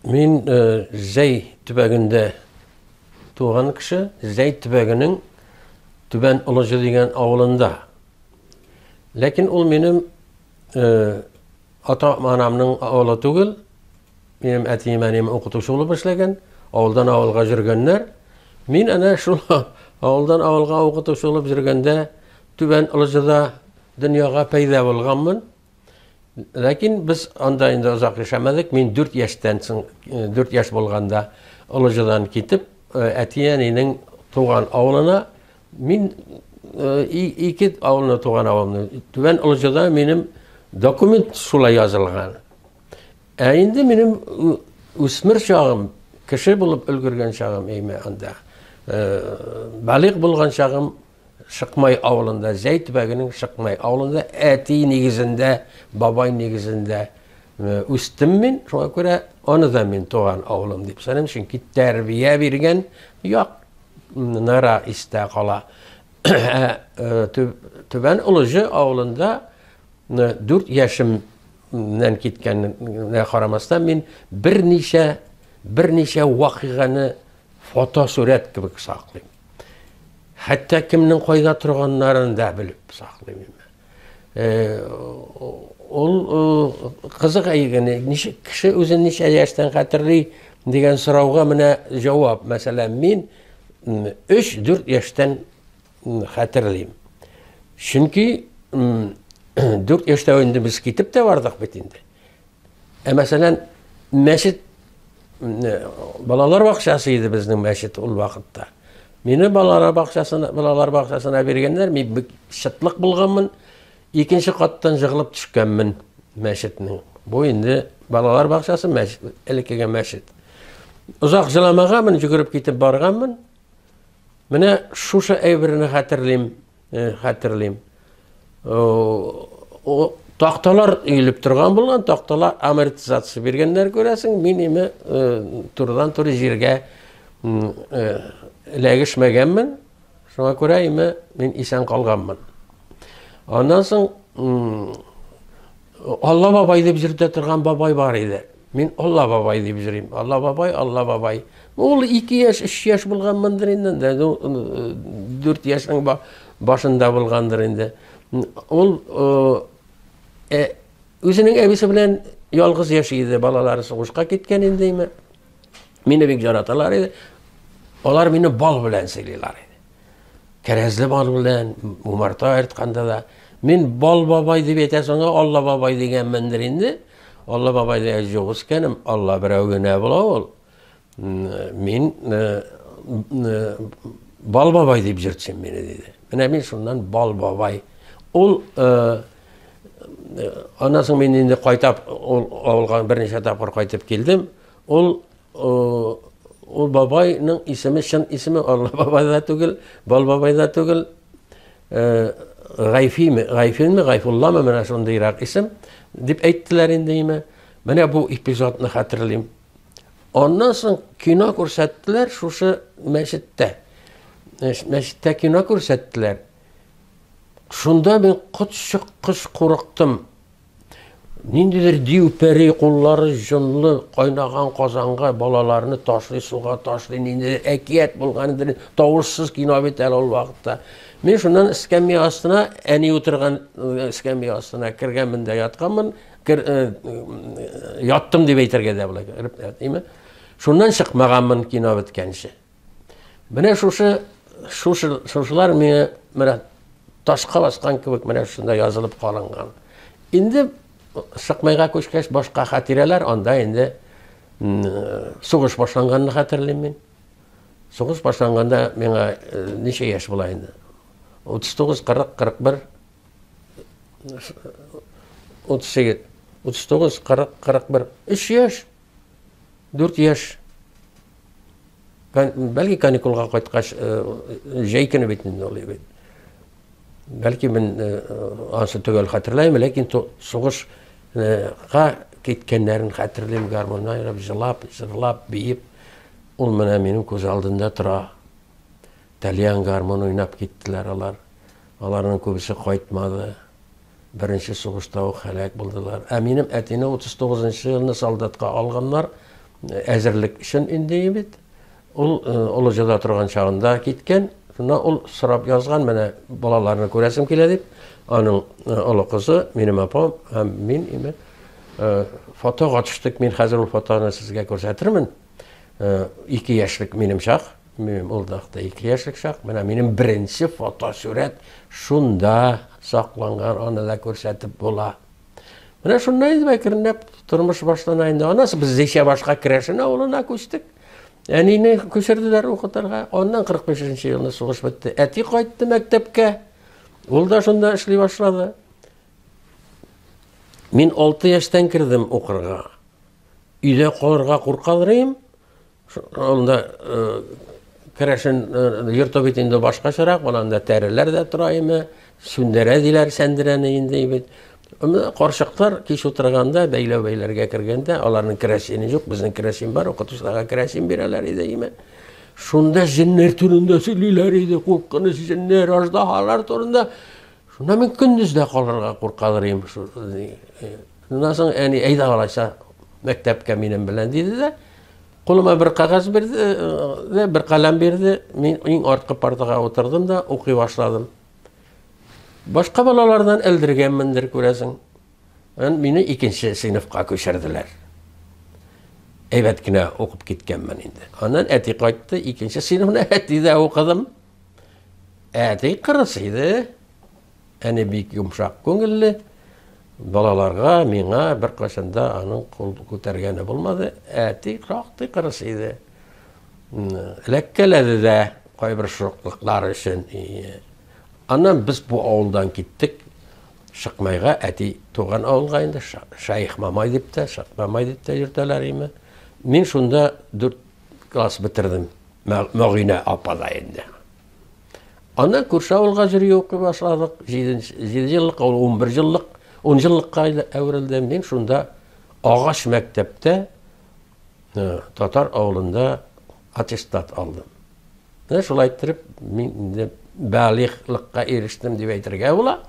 Мин Зәй төбәгендә туган кеше, Зәй төбәгенең Түбән Олыҗы дигән авылында. Ләкин ул минем ата-анамның авылы түгел. Минем әтием, әнием укытучы булып эшләгән, авылдан авылга йөргәннәр. Мин әнә шул авылдан авылга укытучы булып йөргәндә Түбән Олыҗыда дөньяга пәйда булганмын. Ләкин без анда инде озак яшәмәдек. Мин 4 яшьтән соң, 4 яшь булганда Олыҗыдан китеп, әти-әнинең туган авылына, мин ике авылны туган авылны, Түбән Олыҗыда минем документ шулай язылган. Ә инде минем үсмер чагым, кеше булып өлгергән чагым, әйме анда. Балигъ булган чагым Шыкмай авылында, Зәй төбәгенең Шыкмай авылында әти нигезендә, бабай нигезендә үстем мин. Шуңа күрә аны да мин туган авылым дип саныйм, чөнки тәрбия биргән як нара истә кала. Түбән Олыҗы авылында 4 яшемнән киткәненә карамастан мин берничә берничә вакыйганы фотосурәт кебек саклыйм. Хәтта кемнең кайда торганнарын да белеп саклыйм. Ул кызык әйгене, ничек кеше үзен ничә яшьтән хәтерли дигән сорауга менә җавап. Мәсәлән, мин 3-4 яшьтән хәтерлим. Чөнки 4 яшьтә инде без китеп тә бардык бит инде. Ә мәсәлән, мәчет балалар бакчасы иде безнең мәчет ул вакытта. Мине балалар бакчасына, балалар бакчасына биргәннәр, мин бик чытлык булганмын. Икенче каттан жыгылып төшкәнмен мәчетнең. Бу инде балалар бакчасы, мәчет, элеккеге мәчет. Озак җыламаганмын, йөгереп китеп барганмын. Менә шушы әйберне хәтерлим. Хәтерлим. Такталар өелеп торган булган, такталар амортизация биргәннәр күрәсең, мин име турыдан-туры җиргә эләгешмәгәнмен. Шуңа күрә име мин исән калганмын. Аннан соң Алла бабай дип йөртә торган бабай бар иде. Мин Алла бабай дип йөрим. Алла бабай, Алла бабай. Ул 2 яшь, 3 яшь булганмындыр инде. 4 яшьнең башында булгандыр инде. Ул үзенең әбисе белән ялгыз яши иде. Балалары сугышка киткән инде име. Мине бик яраталар иде. Алар мине бал белән сыйлыйлар иде. Кәрәзле бал белән, умарта айыртканда да. Мин бал бабай дип әйтәсең, Алла бабай дигәнмендер инде. Алла бабай дигән юк үскәнем, Алла берәү генә була ул. Мин бал бабай дип йөртсен мине диде. Менә мин шуннан бал бабай. Ул аннан соң мин инде кайтап, ул авылга берничә тапкыр кайтып килдем. Ул ул бабайның исеме чын исеме Алла бабай да түгел, Бал бабай да түгел. Гайфиме, Гайфинме, Гайфулламы менә шундыйрак исем дип әйттеләр инде име. Менә бу эпизодны хәтерлим. Аннан соң кино күрсәттеләр шушы мәчеттә. Мәчеттә кино күрсәттеләр. Шунда мин котчыккыч курыктым. Ниндидер дию пәри куллары җонлы кайнаган казанга балаларны ташлый, суга ташлый, ниндидер әкият булган инде, тавышсыз кино бит әле ул вакытта. Мин шуннан эскәмия астына, әни утырган эскәмия астына кергәнмен дә ятканмын, кер, яттым дип әйтергә дә була, кереп ятыймы. Шуннан чыкмаганмын кино беткәнче. Менә шушы, шушы, шушылар миңа менә ташка баскан кебек менә шунда язылып калынган. Инде Шыкмайга күчкәч башка хатирәләр, анда инде сугыш башланганны хәтерлим мин. Сугыш башланганда миңа ничә яшь була инде? 39, 40, 41, 38, 39, 40, 41, 3 яшь. 4 яшь. Бәлки каникулга кайткач, җәй көне бит инде ул бит. Бәлки мин ансы төгәл хәтерләмим, ләкин сугышка киткәннәрен хәтерлим, гармуннан уйнап, җылап, җырлап, биеп. Ул менә минем күз алдында тора. Тальян гармун уйнап киттеләр алар. Аларның күбесе кайтмады. Беренче сугышта ук һәлак булдылар. Ә минем әтине 39 нчы елны солдатка алганнар. Әзерлек өчен инде бит. Ул Олыҗада торган чагында киткән. Шуннан ул сорап язган, менә балаларны күрәсем килә дип. Аның олы кызы, минем апам һәм мин име фотога төштек. Мин хәзер ул фотоны сезгә күрсәтермен. 2 яшьлек минем чак. Минем ул вакытта 2 яшьлек чак. Менә минем беренче фотосурәт шунда сакланган, аны да күрсәтеп була. Менә шуннан инде әкренләп тормыш башлана инде. Аннан соң без Зәйчә башка керәшен авылына күчтек. Әнине күчерделәр укытырга. Аннан 45 елны сугыш бетте. Әти кайтты мәктәпкә. Ул да шунда эшли башлады. Мин 6 яшьтән кердем укырга. Өйдә калырга куркалыр идем. Анда керәшен йорты бит инде башкачарак, ул анда тәреләр дә тора име, сүндерә диләр сәндерәне инде бит. Карчыклар кич утырганда, бәйләү бәйләргә кергәндә, аларның керәшене юк, безнең керәшен бар, укытучыларга керәшен бирәләр иде име. Шунда җеннәр турында сөйлиләр иде, куркыныч җеннәр, аждаһалар турында. Шунда мин көндез дә калырга куркадыр идем. Шуннан соң әни, әйдә алайса, мәктәпкә минем белән диде дә, кулыма бер кәгазь бирде, дә, бер каләм бирде. Мин иң арткы партага утырдым да укый башладым. Башка балалардан элдергәнмендер, күрәсең. Мине икенче сыйныфка күчерделәр. Әйбәт кенә укып киткәнмен инде. Аннан әти кайтты, икенче сыйныфны әти дә укыдым. Әти кырыс иде. Әни бик йомшак күңелле. Балаларга, миңа беркайчан да аның кул күтәргәне булмады. Әти шактый кырыс иде. Эләккәләде дә кайбер шуклыклар өчен. Аннан без бу авылдан киттек. Шыкмайга, әти туган авылга инде, Шәех Мамай дип тә, Шык Мамай дип тә йөртәләр име. Мин шунда 4 класс бетердем. Мәгыйнә апада инде. Аннан күрше авылга йөри укый башладык. 7 еллык, ул 11 еллык, 10 еллыкка әверелде. Мин шунда агач мәктәптә татар авылында аттестат алдым. Менә шулай иттереп мин инде балигълыкка ирештем дип әйтергә була.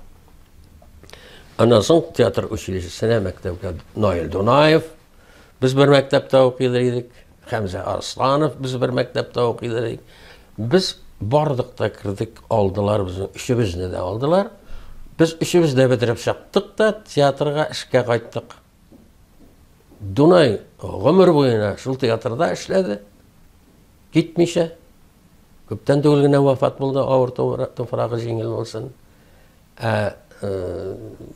Аннан соң театр училищесына мәктәпкә Наил Дунаев, без бер мәктәптә укый идек. Хәмзә Арсланов, без бер мәктәптә укый идек. Без бардык та кердек, алдылар безнең өчебезне дә алдылар. Без өчебез дә бетереп чыктык та театрга эшкә кайттык. Дунай гомер буена шул театрда эшләде. Китмичә. Күптән түгел генә вафат булды, авыр туфрагы җиңел булсын. Ә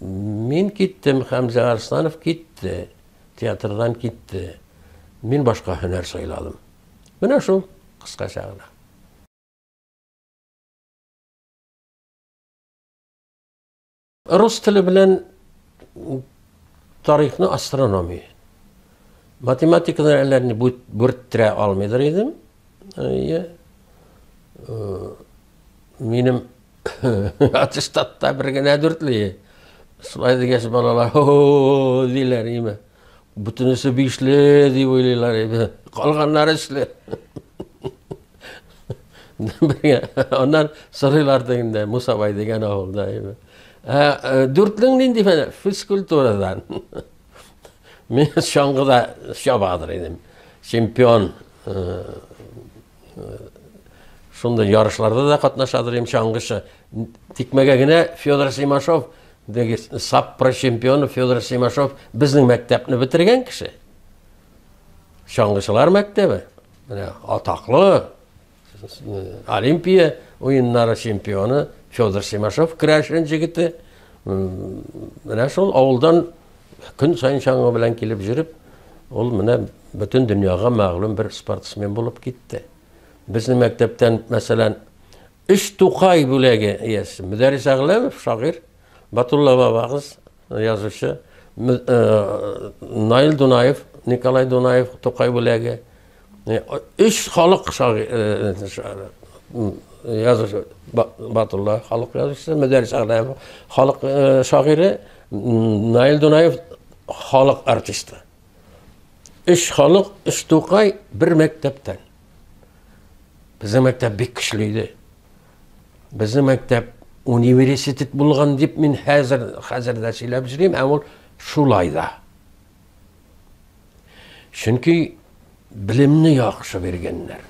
мин киттем, Хәмзә Арсланов китте. Театрдан китте. Мин башка һөнәр сайладым. Менә шул кыскача гына. Рус теле белән тарихны, астрономия. Математиканы әллә ни бүрттерә алмыйдыр идем. Минем аттестатта бер генә дүртле. Шулай дигәч балалар, хо диләр, име. Бөтенесе бишле дип уйлыйлар иде. Калганнары өчле. Аннан сорыйлар дигәндә, Мусабай дигән авылда. Ә, дүртлең нинди фән? Физкультурадан. Мин чаңгыда чабадыр идем. Чемпион шундый ярышларда да катнашадыр идем, чаңгычы. Тикмәгә генә Федор Симашов, теге САППРО чемпионы Федор Симашов безнең мәктәпне бетергән кеше. Чаңгычылар мәктәбе. Менә атаклы Олимпия уеннары чемпионы Федор Симашов керәшен җегете. Менә шул авылдан көн саен чаңгы белән килеп йөреп, ул менә бөтен дөньяга мәгълүм бер спортсмен булып китте. Безнең мәктәптән, мәсәлән, өч Тукай бүләге иясе Мөдәррис Әгъләмов, шагыйрь, Батулла бабагыз, язучы, Наил Дунаев, Николай Дунаев, Тукай бүләге. Өч халык язучы, Батулла халык язучысы, Мөдәррис Әгъләмов халык шагыйре, Наил Дунаев халык артисты. Өч халык, өч Тукай бер мәктәптән. Безнең мәктәп бик көчле иде. Безнең мәктәп университет булган дип мин хәзер дә сөйләп йөрим, ә ул шулай да. Чөнки Белемне яхшы биргәннәр.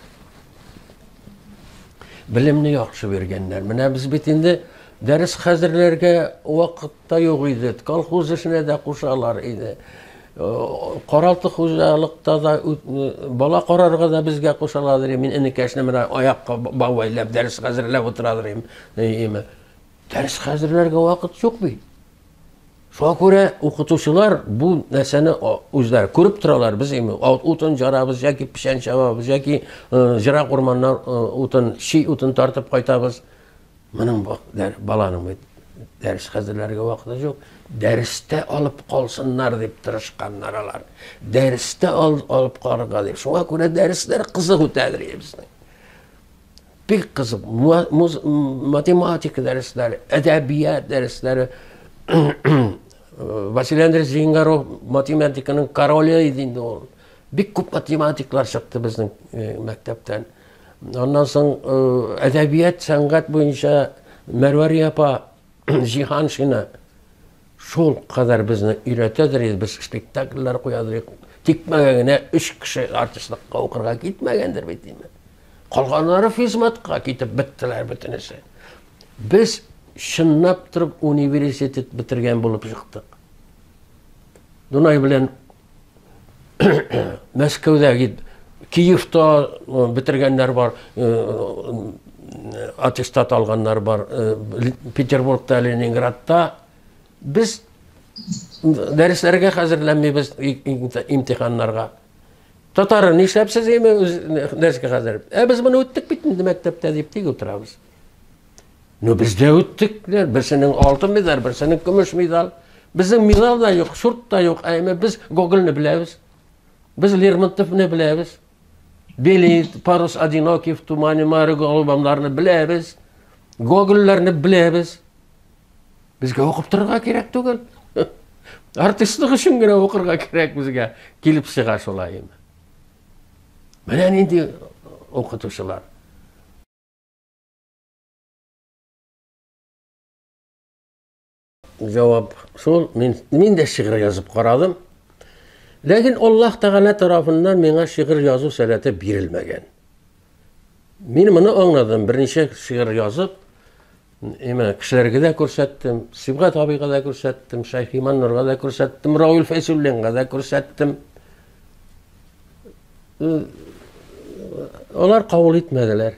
Белемне яхшы биргәннәр. Менә без бит инде дәрес хәзерләргә вакыт та юк иде. Колхоз эшенә дә кушалар иде. Каралты хуҗалыкта да бала карарга да безгә кушаладыр. Мин энекәшне менә аякка бау бәйләп дәрес хәзерләп утырадыр идем. Дәрес хәзерләргә вакыт юк бит. Шуңа күрә укытучылар бу нәрсәне үзләре күреп торалар. Без инде утын жарабыз яки печән чабабыз, яки җырак урманнан утын, чи утын тартып кайтабыз. Моның баланың бит дәрес хәзерләргә вакыты юк. Дәрестә алып калсыннар дип тырышканнар алар. Дәрестә алып калырга дип. Шуңа күрә дәресләр кызык үтәдер безнең. Бик кызык. Математика дәресләре, әдәбият дәресләре. Василий Андреевич Зингаров математиканың короле иде инде ул. Бик күп математиклар чыкты безнең э, мәктәптән. Аннан соң э, әдәбият, сәнгать буенча Мәрвәрия апа Җиһаншина шул кадәр безне өйрәтәдер иде, без спектакльләр куядыр идек. Тикмәгә генә өч кеше артистлыкка укырга китмәгәндер бит инде. Калганнары физматка китеп беттеләр бөтенесе. Без чынлап торып университет бетергән булып чыктык. Дунай белән Мәскәүдә Киевта бетергәннәр бар, аттестат алганнар бар, Петербургта, Ленинградта. Без дәресләргә хәзерләнмибез имтиханнарга. Татары нишләп сез эме дәрескә хәзер? Ә без моны үттек бит инде мәктәптә дип тик утырабыз. Ну без дә үттек. Берсенең алтын медаль, берсенең көмеш медаль. Безнең медаль да юк, шурт та юк. Ә без Гогольне беләбез. Без Лермонтовны беләбез. Белый парус одинокий в тумане море голубамнарны беләбез. Гогольләрне беләбез. Безгә укып торырга кирәк түгел. Артистлык өчен генә укырга кирәк безгә. Килеп чыга шулай. Менә нинди укытучылар. Җавап шул, мин, мин дә шигырь язып карадым. Ләкин Аллаһ Тәгалә тарафыннан миңа шигырь язу сәләте бирелмәгән. Мин моны аңладым, берничә шигырь язып, Именно кешеләргә дә күрсәттем, Сибгат абыйга да күрсәттем, Шәйхи Маннурга да күрсәттем, Равил Фәйзуллинга да күрсәттем. Алар кабул итмәделәр.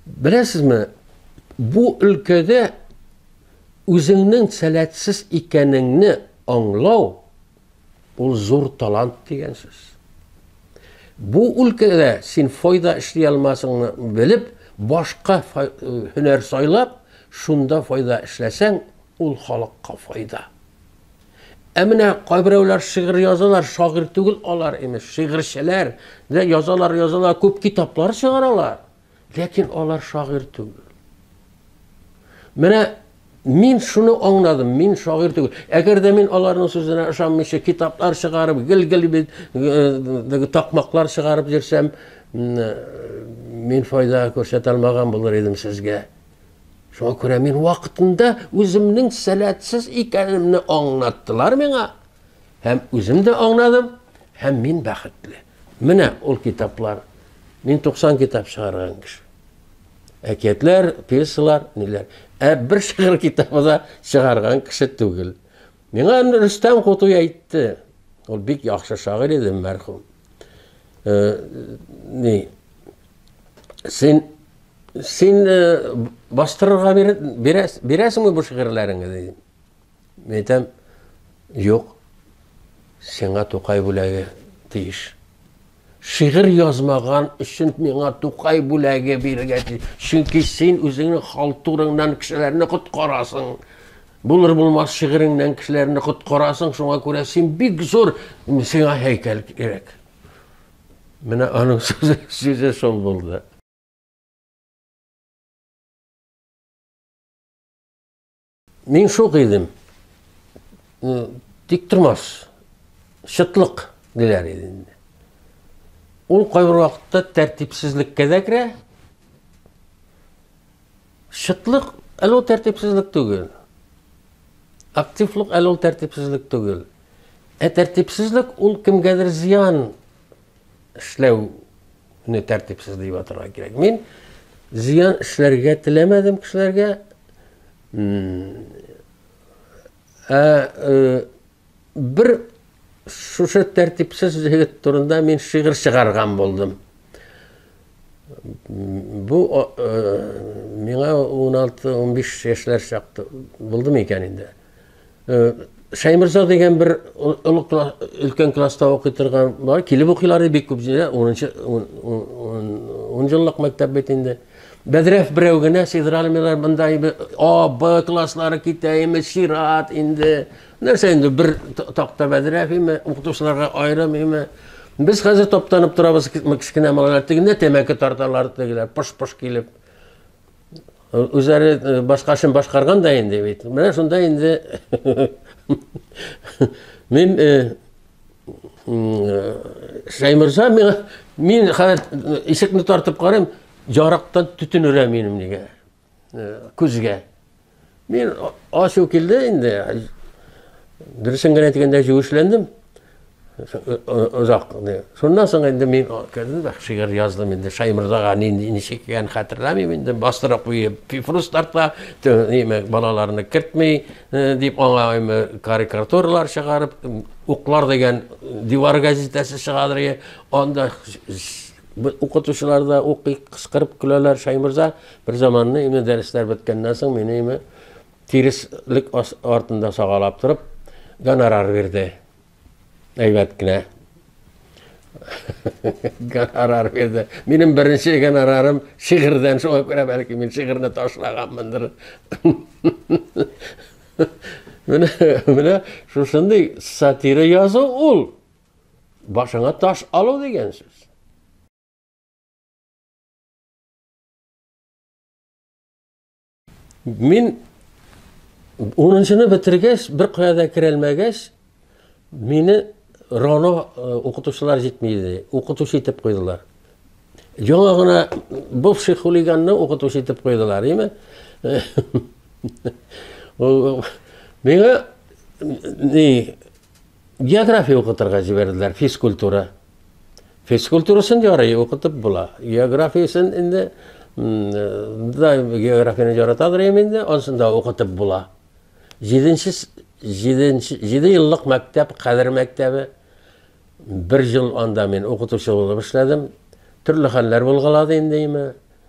Беләсезме, бу өлкәдә үзеңнең сәләтсез икәнеңне аңлау ул зур талант дигән сүз. Бу өлкәдә син файда эшли алмасыңны белеп, башка һөнәр сайлап, шунда файда эшләсәң, ул халыкка файда. Ә менә кайберәүләр шигырь язалар, шагыйрь түгел алар, имеш, шигырьчеләр. Язалар, язалар, күп китаплар чыгаралар. Ләкин алар шагыйрь түгел. Менә мин шуны аңладым, мин шагыйрь түгел. Әгәр дә мин аларның сүзенә ышанмыйча китаплар чыгарып, гел-гел бит э, такмаклар чыгарып йөрсәм, мин файда күрсәтә алмаган булыр идем сезгә. Шуңа күрә мин вакытында үземнең сәләтсез икәнемне аңлаттылар миңа. Һәм үзем дә аңладым, һәм мин бәхетле. Менә ул китаплар. Мин 90 китап чыгарган кеше. Әкиятләр, пьесалар, ниләр. Ә бер шигырь китабы да чыгарган кеше түгел. Миңа Рөстәм Кутуй әйтте. Ул бик яхшы шагыйрь иде, мәрхүм. Э, ни, син син э, бастырырга бирәсеңме бу шигырьләреңне дидем. Мин әйтәм, юк, сиңа Тукай бүләге тиеш. Шигырь язмаган өчен миңа Тукай бүләге бирергә тиеш. Чөнки син үзеңнең халтурыңнан кешеләрне коткарасың. Булыр булмас шигыреңнән кешеләрне коткарасың, шуңа күрә син бик зур, сиңа һәйкәл кирәк. Менә аның сүзе, сүзе шул булды. Мин шук идем. Тик тормас. Чытлык диләр иде инде. Ул кайбер вакытта тәртипсезлеккә дә керә. Чытлык әле ул тәртипсезлек түгел. Активлык әле ул тәртипсезлек түгел. Ә тәртипсезлек ул кемгәдер зыян эшләүне тәртипсез дип атарга кирәк. Мин зыян эшләргә теләмәдем кешеләргә. Ә бер шушы тәртипсез егет турында мин шигырь чыгарган булдым. Бу миңа 16-15 яшьләр чакта булды микән инде. Шәймырза дигән бер олы өлкән класста укый торган бар, килеп укыйлар иде бик күп җирдә, 10 10 еллык мәктәп бит инде. Бәдрәф берәү генә сыйдыра алмыйлар, монда инде А, Б класслары китә име, чират инде. Нәрсә инде бер такта бәдрәф име, укытучыларга аерым име. Без хәзер таптанып торабыз, кечкенә малайлар тегендә тәмәке тарталар, тегеләр пыш-пыш килеп. Үзләре э, башка эшен башкарган да инде бит. Менә шунда инде мин э, э, Шәймырза миңа мин хәзер ишекне тартып карыйм, ярыктан төтен өрә минем нигә, күзгә. Мин ачу килде инде. Дөресен генә әйткәндә җүешләндем. Озак. Шуннан соң инде мин кердем дә шигырь яздым инде. Шаймырзага нинди ничек икәнен хәтерләмим инде. Бастырып куеп, пифрус тарта, ниме балаларны кертми дип аңа карикатуралар чыгарып, Уклар дигән дивар газетасы чыгадыр. Анда укытучылар да укый, кычкырып көләләр. Шаймырза бер заманны инде дәресләр беткәннән соң мине име тиреслек артында сагалап торып гонорар бирде. Әйбәт кенә. Гонорар бирде. Минем беренче гонорарым шигырьдән, шуңа күрә бәлки мин шигырьне ташлаганмындыр. Менә, менә шушындый сатира язу ул. Башыңа таш алу дигән сүз. Мин унынчыны бетергәч, бер кая да керәлмәгәч, мине РОНО э, укытучылар җитми иде. Укытучы итеп куйдылар. Яңа гына бывший хулиганны укытучы итеп куйдылар, име? Миңа ни география укытырга җибәрделәр, физкультура. Физкультурасын ярый укытып була. Географиясен инде да географияне яратадыр идем инде, ансын да укытып була. Җиденче җиденче җиде еллык мәктәп, Кадер мәктәбе. Бер ел анда мин укытучы булып эшләдем. Төрле хәлләр булгалады инде име.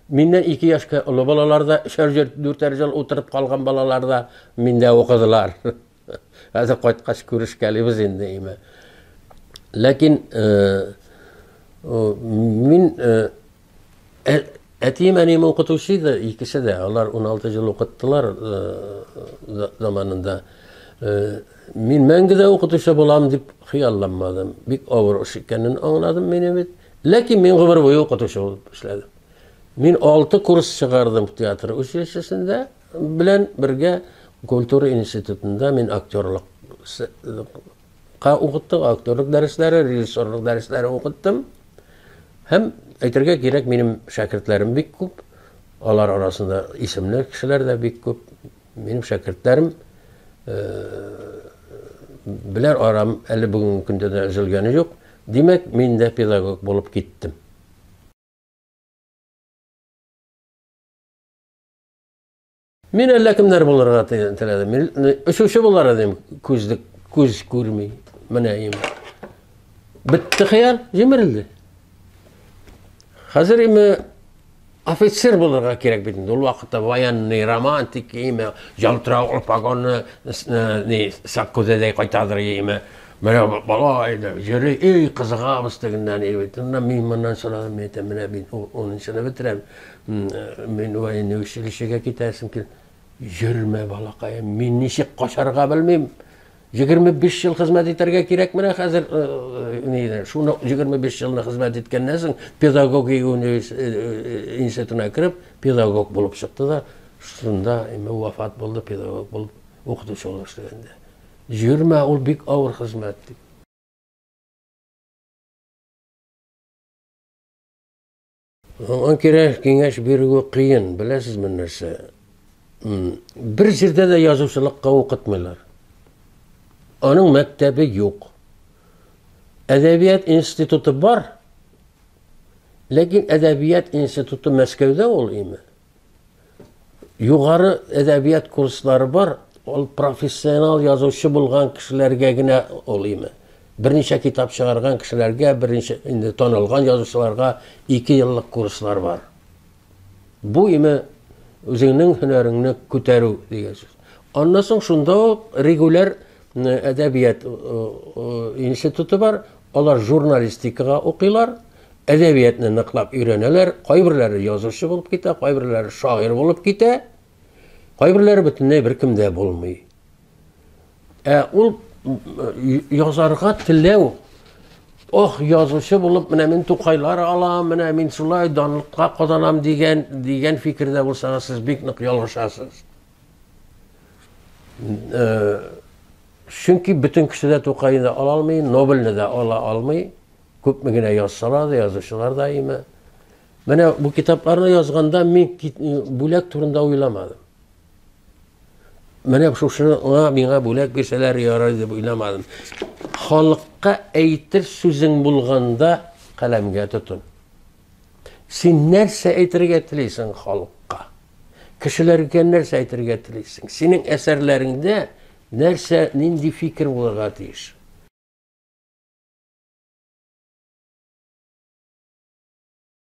Миннән ике яшькә олы балалар да, өчәр, дүртәр ел утырып калган балалар да миндә укыдылар. Хәзер кайткач күрешкәлибез инде име. Ләкин э, мин э, ә, әтием әнием укытучы иде, икесе дә. Алар 16 ел укыттылар э, заманында. Мин мәңге дә укытучы булам дип хыялланмадым. Бик авыр эш икәнен аңладым мин бит. Ләкин мин гомер буе укытучы булып эшләдем. Мин 6 курс чыгардым театр училищесында. Белән бергә культура институтында мин актерлыкка укыттым, актерлык дәресләре, режиссерлык дәресләре укыттым. Һәм әйтергә кирәк, минем шәкертләрем бик күп. Алар арасында исемле кешеләр дә бик күп. Минем шәкертләрем белән арам әле бүгенге көндә дә өзелгәне юк. Димәк, мин дә педагог булып киттем. Мин әллә кемнәр булырга теләдем. Мин очучы булыр идем, күзлек, күз күрми. Менә им. Бетте хыял, җимерелде. Хәзер име офицер булырга кирәк бит инде. Ул вакытта военный романтик име, ялтыравыклы погонны ни саккүзәдәй кайтадыр име. Менә бала иде, йөри, эй, кызыгабыз тегеннән, бит. Мин моннан сорадым, мин әйтәм, менә мин унынчыны бетерәм. Мин военный училищега китәсем кил. Йөрмә, балакаем, мин ничек качарга белмим. 25 ел хезмәт итәргә кирәк менә хәзер, э, шуны 25 елны хезмәт иткәннән соң педагогия институтына кереп, педагог булып чыкты да, шунда вафат булды, педагог булып укытучы булып эшләгәндә. Йөрмә, ул бик авыр хезмәт дип. Аңа кирәк киңәш бирүе кыен, беләсезме нәрсә? Бер җирдә дә язучылыкка укытмыйлар. Аның мәктәбе юк. Әдәбият институты бар. Ләкин әдәбият институты Мәскәүдә ул име. Югары әдәбият курслары бар, ул профессионал язучы булган кешеләргә генә ул име. Берничә китап чыгарган кешеләргә, берничә инде танылган язучыларга 2 еллык курслар бар. Бу име үзеңнең һөнәреңне күтәрү дигән сүз. Аннан соң шунда ук регуляр әдәбият институты бар, алар журналистикага укыйлар, әдәбиятны ныклап өйрәнәләр, кайберләре язучы булып китә, кайберләре шагыйрь булып китә, кайберләре бөтенләй беркем дә булмый. Ә ул язарга теләү, ох, язучы булып, менә мин Тукайлар алам, менә мин шулай данлыкка казанам дигән, дигән фикердә булсагыз, сез бик нык ялгышасыз. Чөнки бөтен кеше дә Тукайны да ала алмый, Нобельне дә ала алмый. Күпме генә язсалар да, язучылар да име. Менә бу китапларны язганда мин бүләк турында уйламадым. Менә шушыңа миңа бүләк бирсәләр ярар дип уйламадым. Халыкка әйтер сүзең булганда каләмгә тотын. Син нәрсә әйтергә телисең халыкка? Кешеләргә нәрсә әйтергә телисең? Синең әсәрләреңдә нәрсә, нинди фикер булырга тиеш?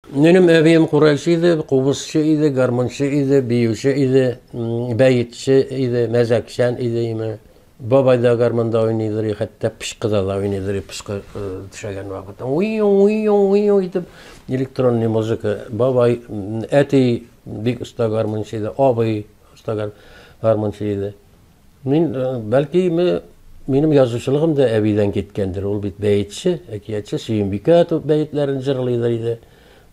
Минем әбием курайчы иде, кубызчы иде, гармунчы иде, биюче иде, бәетче иде, мәзәкчән иде име. Бабай да гармунда уйныйдыр, хәтта пычкыда да уйныйдыр, пычкы төшәгән вакытта. Уйо, уйо, уйо итеп электронный музыка. Бабай, әти бик оста гармунчы иде, абый оста гармунчы иде. Мин, бәлки, минем язучылыгым да әбидән киткәндер. Ул бит бәетче, әкиятче, Сөембикә бәетләрен җырлыйдыр иде.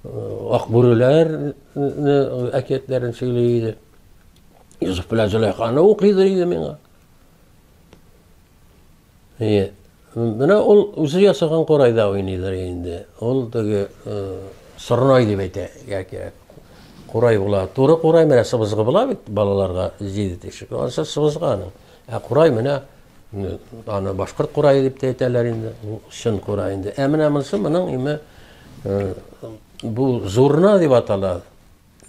Акбүреләр әкиятләрен сөйли иде. Йосыф белән Зөләйханы укыйдыр иде миңа. Әйе. Менә ул үзе ясаган курайда уйныйдыр инде. Ул теге сорнай дип әйтә кирәк. Курай була. Туры курай менә сыбызгы була бит балаларга җиде тишек. Анысы сыбызгы аның. Ә курай менә аны башкорт курае дип тә әйтәләр инде. Ул чын курай инде. Ә менә монысы моның име бу зурна дип атала.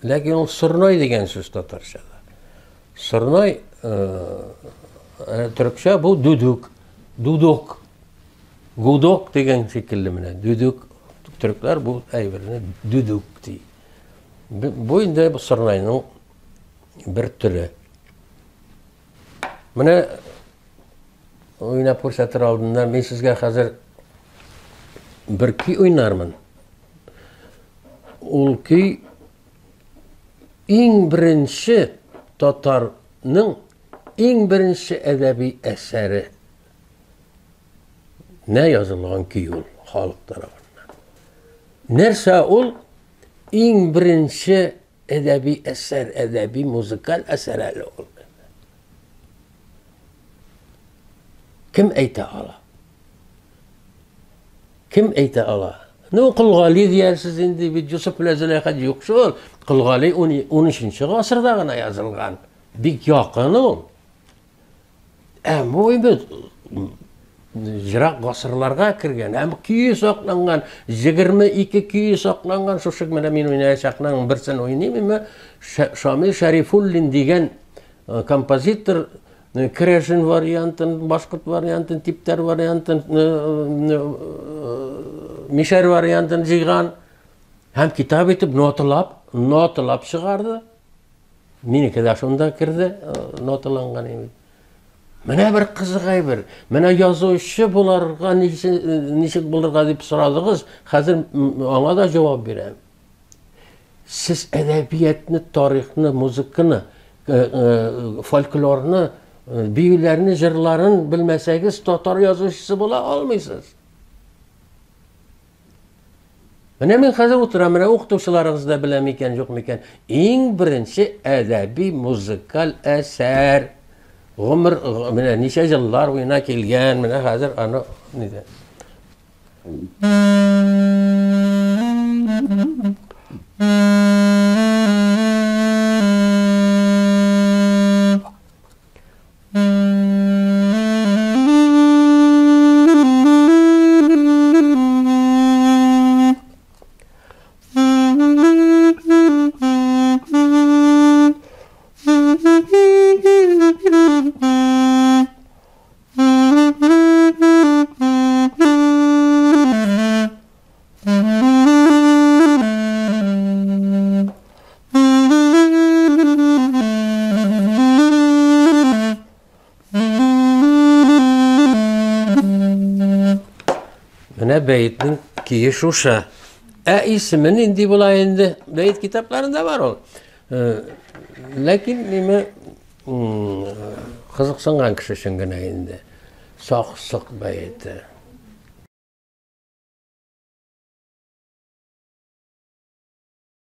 Ләкин ул сорнай дигән сүз татарчада. Сорнай төркчә бу дүдүк, дудок. Гудок дигән шикелле менә. Дүдүк төркләр бу әйберне дүдүк ди. Бу инде сорнайның бер төре. Менә уйнап күрсәтер алдыннан мин сезгә хәзер бер көй уйнармын. Ул көй иң беренче татарның иң беренче әдәби әсәре. Нә язылган көй ул халык тарафыннан. Нәрсә ул? Иң беренче әдәби әсәр, әдәби музыкаль әсәр әле ул. Кем әйтә ала? Кем әйтә ала? Ну, Кол Гали диярсез инде, бит Йосыф белән Зөләйха юк шул. Кол Гали 13 гасырда гына язылган. Бик якын ул. Ә бу инде ерак гасырларга кергән, һәм көе сакланган, 22 көе сакланган, шушы менә мин уйнаячакның берсен уйныйм, әмма Шамил Шәрифуллин дигән композитор керәшен вариантын, башкорт вариантын, типтәр вариантын, мишәр вариантын җыйган һәм китап итеп ноталап, ноталап чыгарды. Минеке дә шунда керде, ноталанган инде. Менә бер кызык әйбер. Менә язучы буларга ничек булырга дип сорадыгыз, хәзер аңа да җавап бирәм. Сез әдәбиятны, тарихны, музыканы, фольклорны, биюләрне, җырларын белмәсәгез, татар язучысы була алмыйсыз. Менә мин хәзер утырам, менә укытучыларыгыз да белә микән, юк микән. Иң беренче әдәби музыкаль әсәр. Гомер менә ничә еллар буена килгән, менә хәзер аны нидә. Менә бәетнең кие шушы. Ә исеме нинди була инде? Бәет китапларында бар ул. Э, ләкин неме кызыксынган кеше өчен генә инде. Сак-сок бәете.